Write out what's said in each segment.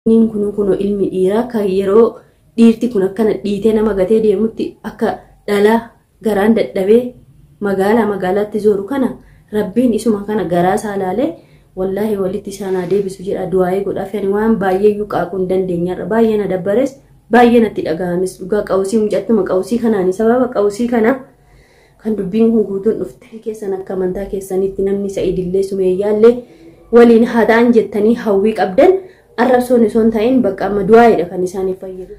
Kun kunoo ilmi dhiiraa kan yeroo dhiirti kun akkana dhiitee nama gatee deemutti akka dhalaa garaan dadhabee magaalaa magaalaatti zooru kana, Rabbiin isuma kana garaa isaa laalee wallaahi walitti isaan haa deebisu jedha, du'aayee godhaaf. Ani waan baay'ee qaaquu hin dandeenyarra, baay'ee na dabbares, baay'ee natti dhaga'ames. Dhugaa qawusii mucattuma qawusii kanaani, sababa qawusii kana kan dubbiin kun guutuun dhufte. Keessan akka amantaa keessanitti namni Sa'idillee Sumeeyyaallee waliin haa ta'an jettanii hawwii qabdan, arrabsoon osoo hin ta'in bakka amma du'aayedha kan isaaniif fayyadu.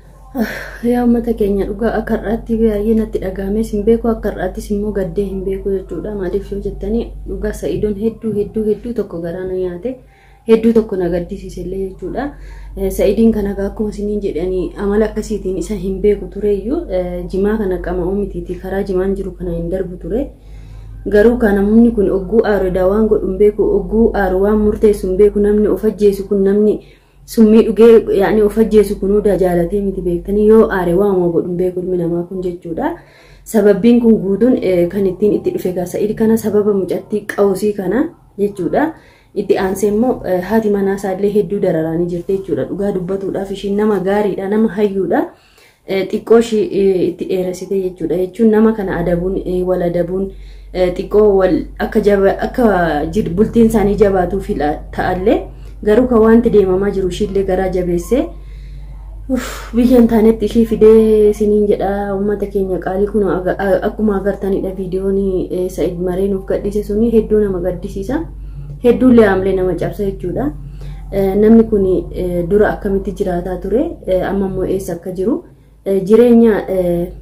Yaa uummata keenya, dhugaa akka har'aatti baay'ee natti dhaga'ames hin beeku, akka har'aattis immoo gaddee hin beeku jechuudha. Maaliif yoo jettanii, dhugaa Sa'idoon hedduu hedduu hedduu tokko garaa na nyaate, hedduu tokko na gaddisiise illee jechuudha. Sa'idiin kana akkuma isiniin jedhanii amala akkasiitiin isa hin beeku tureyyuu, jimaa kana qama'uu mitiiti, karaa jimaan jiru kana hin darbu ture. Garuu kan namni kun ogguu aaru waan godhu hin beeku, ogguu aaru waan murteessu hin beeku. Namni of ajjeesu kun, namni summii dhugee yaani of ajjeesu kun hunda jaalatee miti beektanii, yoo aare waanuma godhu hin beeku ilmi namaa kun jechuudha. Sababbiin kun guutuun kan ittiin itti dhufe gaa Sa'id kana sababa mucattii qawusii kana jechuudha. Itti aansee immoo haati manaa isaallee hedduu dararaanii jirti jechuudha. Dhugaa dubbatuudhaaf ishiin nama gaariidha, nama hayyuudha. Xiqqoo ishii itti dheeressite jechuudha. Jechuun nama kana adabuun, wal adabuun xiqqoo wal akka jaba akka bultiin isaanii jabaatuuf ta'allee, garuu kan wanti deemamaa jiru ishiillee garaa jabeessee biyya hin taanetti ishii fidee isiniin jedha. Uummata keenya qaalii, kun akkuma agartanidha, viidiyoon Sa'id maree nuuf gadhiise suni hedduu nama gaddisiisa. Hedduullee haamlee nama cabsa jechuudha. Namni kun dura akkamitti jiraataa ture, amma immoo eessa akka jiru, jireenya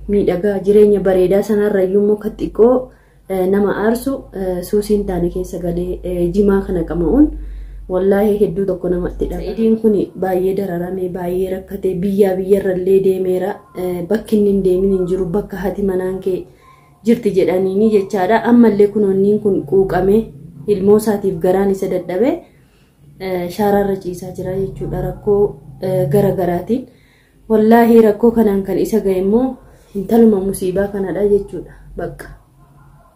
miidhagaa, jireenya bareedaa sanarra iyyuu immoo kan xiqqoo nama aarsu suusiin taane keessa galee jimaa kana qama'uun wallaahi hedduu tokko namatti dhaga. Sa'idiin kun baay'ee dararame, baay'ee rakkate, biyyaa biyyarrallee deemeera, bakki inni hin deemin hin jiru, bakka haati manaan kee jirti jedhaniini jechaadha. Ammallee kunoonniin kun quuqamee ilmoo isaatiif garaan isa dadhabee shaaraarra ciisaa jira jechuudha, rakkoo gara garaatiin. Wallaahi rakkoo kanaan kan isa ga'e immoo intaluma musiibaa kanadha jechuudha bakka.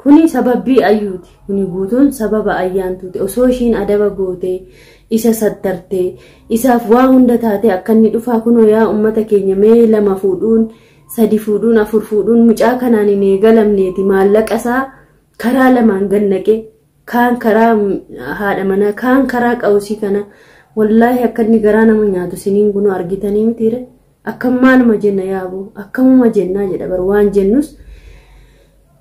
Kuni sababbii ayyuuti. Kuni guutuun sababa ayyaantuuti. Osoo ishiin adaba gootee, isa sattartee, isaaf waa hunda taatee akka inni dhufaa kunoo. Yaa uummata keenya, mee lama fuudhuun, sadi fuudhuun, afur fuudhuun mucaa kanaan hin eegalamneeti, maallaqa isaa karaa lamaan gannaqee, kaan karaa haadha manaa, kaan karaa qawusii kana. Wallaahi akka inni garaa nama nyaatu siniin kunoo argitanii mitiire. Akkam maaluma jenna yaaboo, akkamuma jennaa jedha bar, waan jennus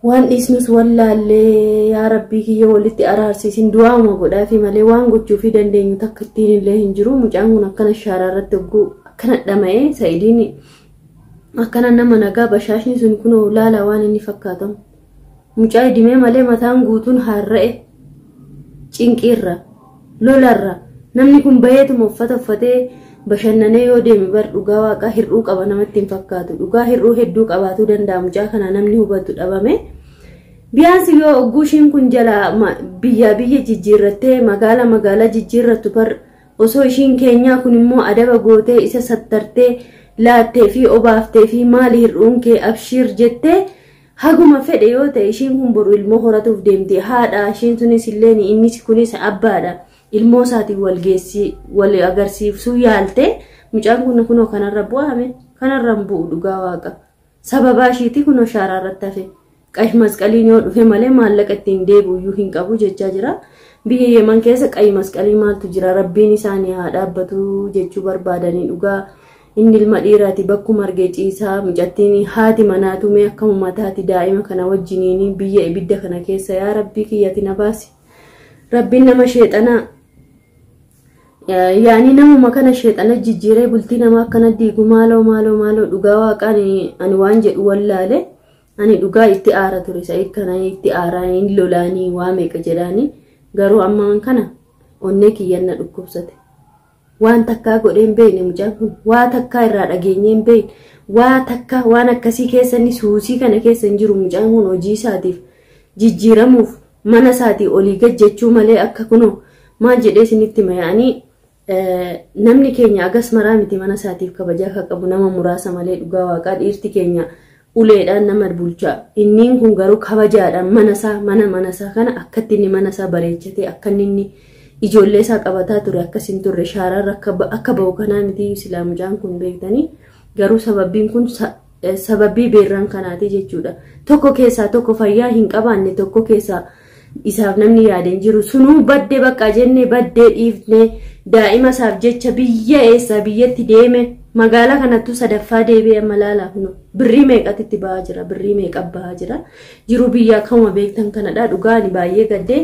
waan dhiisnus wallaallee. Yaa Rabbii kiyya walitti araarsiisin, du'auma godhaafi malee waan gochuufii dandeenyu takka ittiin illee hin jiru. Mucaan kun akkana shaaraa irratti hogguu akkana dhama'ee, Sa'idiin akkana nama nagaa bashaashni sun kunoo laala waan inni fakkaatamu. Mucaa idimee malee mataan guutuun haarra'e, cinqiirra, lolarra. Namni kun baheetuma uffata uffatee bashannanee yoo deeme bar dhugaa waaqaa hir'uu qaba namatti hin fakkaatu. Dhugaa hir'uu hedduu qabaatuu danda'a, mucaa kana namni hubatu dhabame. Biyaansi yoo ogguu ishiin kun jala biyyaa biyya jijjiirrattee, magaala magaalaa jijjiirrattu bar, osoo ishiin keenyaa kun immoo adaba gootee, isa sattartee, laattee fi obaaftee fi maali hir'uun kee, abshiir jettee, haguma fedhe yoo ta'e ishiin kun boru ilmoo horatuuf deemti. Haadha ishiin sunis illee, innis kunis abbaadha. Ilmoo isaatiin wal geessii wal agarsiisuu yaalte, mucaan kun kunoo kanarra bu'aame, kanarra hin bu'u dhugaa waaqa. Sababaa ishiitii kunoo shaaraa irratti hafe. Qash masqaliin yoo dhufe malee maallaqa ittiin deebi'u iyyuu hin qabu jechaa jira. Biyya Yeman keessa qayi masqalii maaltu jira? Rabbiin isaanii haa dhaabbatu jechuu barbaadanii. Dhugaa inni ilma dhiiraati, bakkuma argee ciisaa, mucattiin haati manaatu mee akkamuma taati daa'ima kana wajjiniin biyya ibidda kana keessa? Yaa Rabbii kiyyati na baasi. Rabbiin nama sheexanaa yaani namuma kana sheexana jijjiiree bultii nama akkana diigu, maaloo maaloo maaloo, dhugaa waaqaan ani waan jedhu wallaale. Ani dhugaa itti aara ture Sa'id kana, itti aaraa hin lolaanii waa meeqa jedhaanii, garuu ammaan kana onnee kiyyanna dhukkubsate. Waan takkaa godhee hin beekne mucaan kun, waa takkaa irraa dhageenyee hin beekne, waa takkaa waan akkasii keessa inni suusii kana keessa hin jiru mucaan kun. Hojii isaatiif jijjiiramuuf mana isaatii olii gad jechuu malee, akka kunoo maal jedhee isinitti maya'anii, namni keenya agas maraa miti mana isaatiif kabajaa kan qabu nama muraasa malee. Dhugaa waaqaa dhiirti keenya uleedhaan nama bulchaa, inniin kun garuu kabajaadhaan mana isaa, mana isaa kana akkatti inni mana isaa bareechatee akka inni Ijoollee isaa qabataa ture akkas hin turre shaaraan akka ba'u kanaa miti silaa mucaan kun beektanii garuu sababbiin kun sababii beerraan kanaati jechuudha. Tokko keessaa tokko fayyaa hin qabaanne tokko keessaa isaaf namni yaadeen jiru sunuu baddee bakka jennee baddee dhiifnee daa'ima isaaf jecha biyya eessaa biyyatti deeme magaalaa kanattuu sadaffaa deebi'ee amma laalaa kunoo birrii meeqatti ba'aa jira birrii meeqa ba'aa jira jiru biyyaa kanuma beektan kanadha dhugaa ani baay'ee gaddee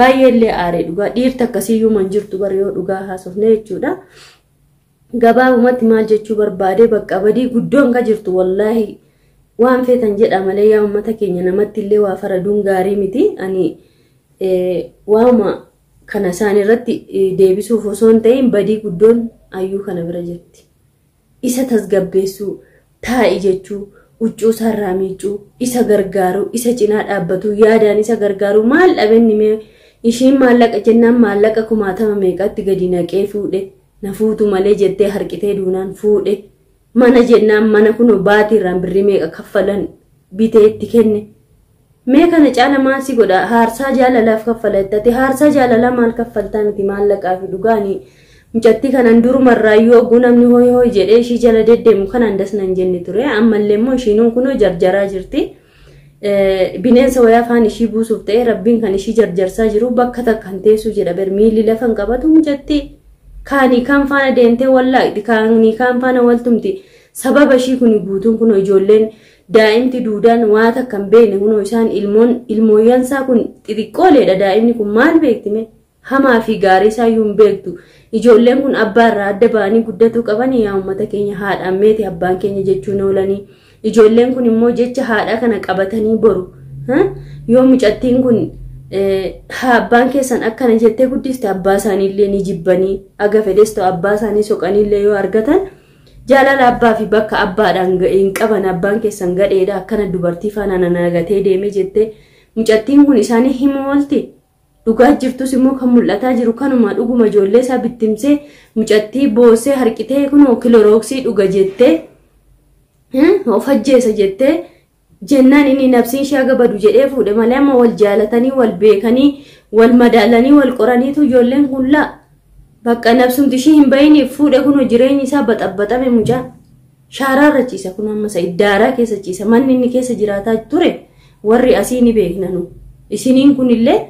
baay'ee illee aaree dhugaa dhiirti akkasiiyyuu man jirtu bara yoo dhugaa haasofne jechuudha. Gabaabumatti maal jechuu barbaade bakka badii guddoon ka jirtu wallaahi waan feetan jedha malee yaa uummata keenya namatti illee waa faraduun gaarii miti ani waanuma kana isaan irratti deebisuuf osoo hin ta'in badii guddoon ayyuu kana bira jirti. Isa tasgabbeessuu taa'i jechuu huccuu isaarraa miicuu isa gargaaruu isa cinaa dhaabbatu yaadaan isa gargaaruu maal dhabenni mee ishiin maallaqa jennaan maallaqa kumaatama meeqatti gadi naqee fuudhe na fuutu malee jettee harqitee duunaan fuudhe mana jennaan mana kunoo baatiirraan birrii meeqa kaffalan bitee itti kenne. Mee kana caala maal si godha haarsaa jaalalaaf kaffalatte haarsaa jaalalaa maal kaffaltaa miti maallaqaa fi dhugaanii mucattii kanan durumarraayyuu oguu namni hooyi hooyi jedhee ishii jala deddeemu kanaan dasna hin jenne ture ammallee immoo ishiinuun kunoo jarjaraa jirti. Bineensa wayaa afaan ishii buusuuf ta'e rabbiin kan ishii jarjarsaa jiru bakka takka hin teessu jedha ber miilli lafa hin qabatu mucattii kaanii kaan faana deemtee wallaaqti kaanii kaan faana waltumti sababa ishii kun guutuun kunoo ijoolleen daa'imti duudaan waa takka hin beekne kunoo isaan ilmoon ilmooyyansaa kun xixiqqooleedha daa'imni kun maal beektime hamaa fi gaarii isaa iyyuu hin beektu ijoolleen kun abbaa irraa adda ba'anii guddatuu qaban yaa uummata keenya haadhaan meeti abbaan keenya jechuun oolanii ijoolleen kun immoo jecha haadha kana qabatanii boru yoo mucattiin kun abbaan keessan akkana jettee guddiste abbaa isaaniillee ni jibbanii aga fedhes ta'u abbaa isaanii soqaniillee yoo argatan jaalala abbaa fi bakka abbaadhaan hin qaban abbaan keessan gadheedha akkana dubartii faana nanagatee deeme jettee mucattiin kun isaanii hima oolti. Dhugaa jirtus immoo kan mul'ataa jiru kanuma dhuguma ijoollee isaa bittimsee mucattii boosee harqitee kunoo kilorooksii dhuga jettee of ajjeesa jettee jennaan inni nafsiin ishee haga badu jedhee fuudhe malee amma wal jaalatanii wal beekanii wal madaalanii wal qoraniitu ijoolleen kun laa bakka nafsumti ishee hin bahiniif fuudhe kunoo jireenyi isaa baxabbaxame mucaa shaaraarra ciisa kun amma isa iddaaraa keessa ciisa manni inni keessa jiraataa ture warri asii ni beeknanu isiniin kunillee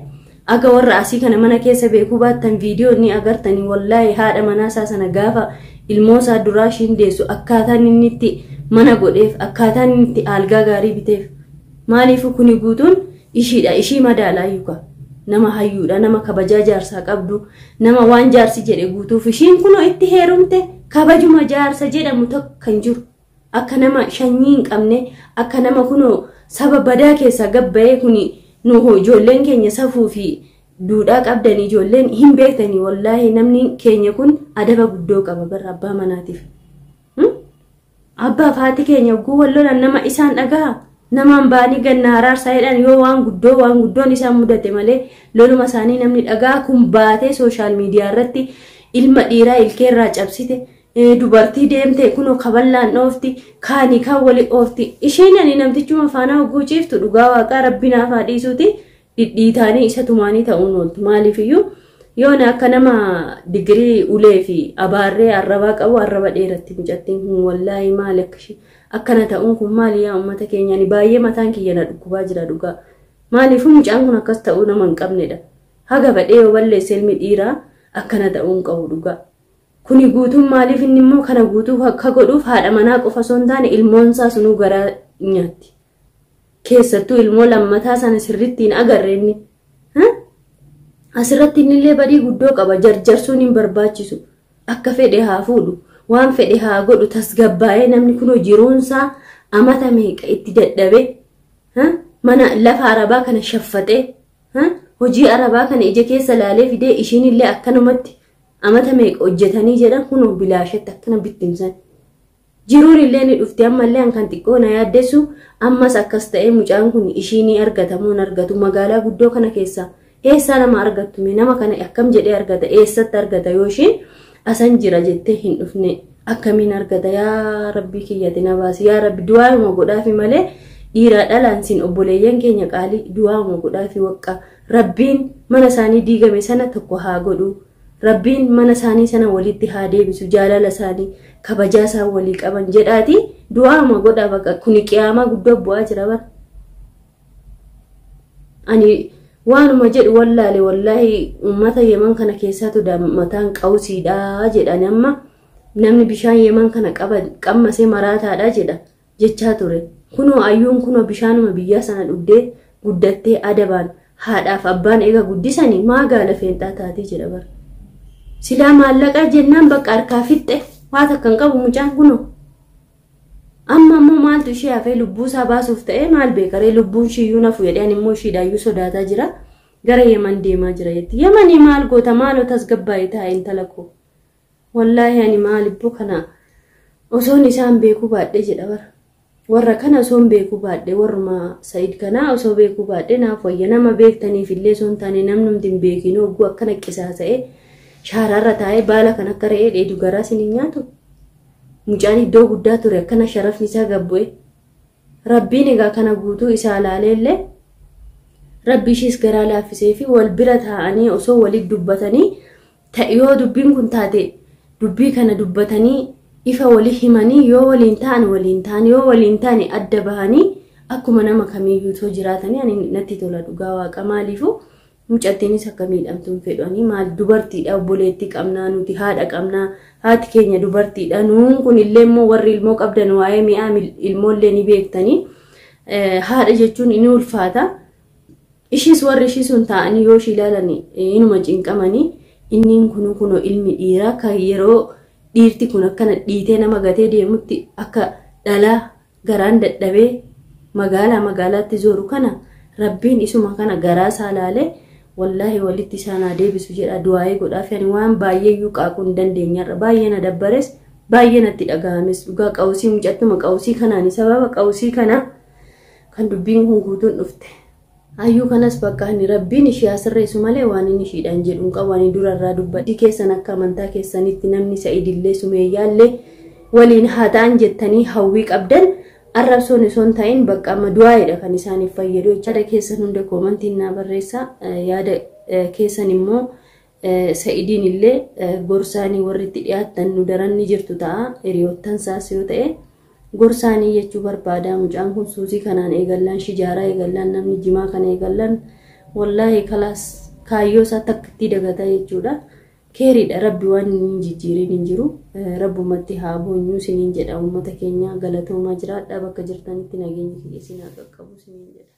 aga warra asii kana mana keessa beekuu baattan viidiyoo ni agartanii wallaahi haadha manaa isaa sana gaafa ilmoo isaa duraa ishiin deessu akkaataan inni itti mana godheef akkaataan inni itti algaa gaarii biteef maaliif kuni guutuun ishiidha ishii madaalaa yuuka nama hayyuudha nama kabajaa jaarsaa qabdu nama waan jaarsi jedhe guutuuf ishiin kunoo itti heerumte kabajuma jaarsa jedhamu tokko kan jiru akka nama shanyii hin qabne akka nama kunoo saba badaa keessaa gabba'ee kuni nu ijoolleen keenya safuu fi duudhaa qabdan ijoolleen hin beektanii wallaahi namni keenya kun adaba guddoo qaba barra abbaa manaatiif. Abbaa fi haati keenya oguu wal lolan nama isaan dhagaha namaan ba'anii ganna haraarsaa jedhan yoo waan guddoo waan guddoon isaan mudate malee loluma isaanii namni dhagaa kun baatee sooshaal miidiyaa irratti ilma dhiiraa ilkeerraa cabsite dubartii deemte kunoo kaballaan dhoofti kaanii kaan wali oofti isheen ani namtichuma faana hogguu ciiftu dhugaa waaqaa rabbi naaf haa dhiisuuti dhidhiitaanii isa tumaanii ta'uun ooltu maaliifiyyuu yoona akka nama digirii ulee fi abaarree arrabaa qabu arraba dheeratti mucattiin kun wallaahi maali akka akkana ta'uun kun maali yaa uummata keenya ani baay'ee mataan kiyya na dhukkubaa jira dhugaa maaliifuu mucaan kun akkas ta'uu nama hin qabnedha haga badhee yoo balleesse ilmi dhiiraa akkana ta'uu hin qabu dhugaa. Kuni guutuun maaliif inni immoo kana guutuu akka godhuuf haadha manaa qofa osoo hin taane ilmoon isaa sunuu garaa nyaatti. Keessattuu ilmoo lammataa sana sirriitti hin agarre inni. Asirratti innillee badii guddoo qaba jarjarsuun hin barbaachisu. Akka fedhe haa fuudhu waan fedhe haa godhu tasgabbaa'ee namni kunoo jiruunsaa amata meeqa itti dadhabee mana lafa arabaa kana shaffaxee hojii arabaa kana ija keessa laalee fidee ishiinillee akkanumatti amata meeqa hojjetanii jedhan kunoo bilaashetti akkana bittimsan. Jiruun illee ni dhufti ammallee kan xiqqoo na yaaddeessu ammas akkas ta'ee mucaan kun ishii ni argata moo hin argatu magaalaa guddoo kana keessaa eessaa nama argattu mee nama kana akkam jedhee argata eessatti argata yoo ishiin asan jira jettee hin dhufne akkamiin argata yaa rabbii kiyyati na baasi yaa rabbi du'aayuma godhaafi malee Dhiiraa dhalaan sin obboleeyyan keenya qaalii du'aama godhaa fi waqqa Rabbiin mana isaanii diigame sana tokko haa godhu. Rabbiin mana isaanii sana walitti haa deebisu, jaalala isaanii kabajaa isaan walii qaban jedhaati du'aama godhaa. Bakka kuni qiyaamaa guddoo bu'aa jira bara. Ani waanuma jedhu wallaale, wallaahi uummata Yemen kana keessaatu mataan qawsiidha jedhan. Amma namni bishaan Yemen kana qammasee maraataadha jedha jechaa ture. Kunoo ayyuun kunoo bishaanuma biyyaa sana dhugdee guddattee adabaan haadhaaf abbaan eega guddisanii maa gaala feenxaa taatee jedha bara. Silaa maallaqaa jennaan bakka harkaa fixxe waa takka hin qabu mucaan kunoo. Amma ammoo maaltu ishee hafee lubbuu isaa baasuuf ta'ee maal beekaree, lubbuun ishiiyyuu nafu jedhee ani immoo ishiidhaayyuu sodaataa jira. Gara Yemen deemaa jira jetti. Yemanii maal goota, maaloo tasgabbaa'ee taa'e intala koo. Wallaahi ani maal ibboo kana osoon isaan beekuu baadhee jedha bara. Warra kana osoon beekuu baadhee, warruma Sa'id kanaa osoo beekuu baadhee naaf wayya. Nama beektaniif illee osoo hin taane namnumti hin beekin hogguu akkana qisaasa'ee shaaraarra taa'ee baala kan akka re'ee dheedu garaa isin hin nyaatu. Mucaan iddoo guddaa ture akkana sharafni isaa gabbu'e. Rabbiin egaa kana guutuu isaa ilaalee illee Rabbi ishees garaa laaffisee fi wal bira taa'anii osoo walitti dubbatanii, yoo dubbiin kun taate dubbii kana dubbatanii ifa walii himanii, yoo waliin ta'an waliin ta'an, yoo waliin ta'an adda bahanii akkuma nama kamiiyyuu osoo jiraatanii ani natti tola dhugaa waaqa. Maaliifuu mucattiinis akka miidhamtu hin fedhu ani. Maal dubartiidha, obboleettii qabnaa nuti, haadha qabnaa, haati keenya dubartiidha. Nuun kun illee immoo warri ilmoo qabdan waa'ee mi'aa ilmoollee ni beektanii, haadha jechuun ni ulfaata. Ishiis warri ishii sun taa'anii yoo ishii ilaalan inuma cinqamanii. Inniin kunu kunoo ilmi dhiiraa kan yeroo dhiirti kun akkana dhiitee nama gatee deemutti akka dhalaa garaan dadhabee magaalaa magaalaatti zooru kana Rabbiin isuma kana garaa isaa ilaalee wallaahi walitti isaan haa deebisu jedha du'aa'ee godhaaf. Ani waan baay'eeyyuu qaaquu hin dandeenyarra, baay'ee na dabbares, baay'ee natti dhaga'ames dhugaa. Qawsii mucattuma qawsii kanaan, sababa qawsii kana kan dubbiin kun guutuun dhufte. Ayyuu kanas bakka ani Rabbiin ishee asirreessu malee waan inni ishiidhaan jedhu hin qabu. Ani durarraa dubbadhi keessan akka amantaa keessanitti namni Sa'idillee Sumeeyyaallee waliin haa ta'an jettanii hawwii qabdan arrabsoon osoo hin ta'in bakka amma du'aa'edha kan isaaniif fayyadu. Yaada keessan hunda koomantiin naa barreessa. Yaada keessan immoo Sa'idiin illee gorsaanii warri itti dhiyaattan nu daran ni jirtu ta'a. Hiriyoottan isaas yoo ta'e gorsaanii jechuu barbaada. Mucaan kun suusii kanaan eegallaan, shijaaraa eegallaan, namni jimaa kana eegallaan wallaahi kalaas kaayyoo isaa takkatti dagataa jechuudha. Keeriidha, Rabbi waan hin jijjiirin hin jiru. Rabbumatti haa boonyuu isiniin jedha. Uummata keenya galatoomaa, jiraadha, bakka jirtanitti nageenyi kiyya isin haa qaqqabu isiniin jedha.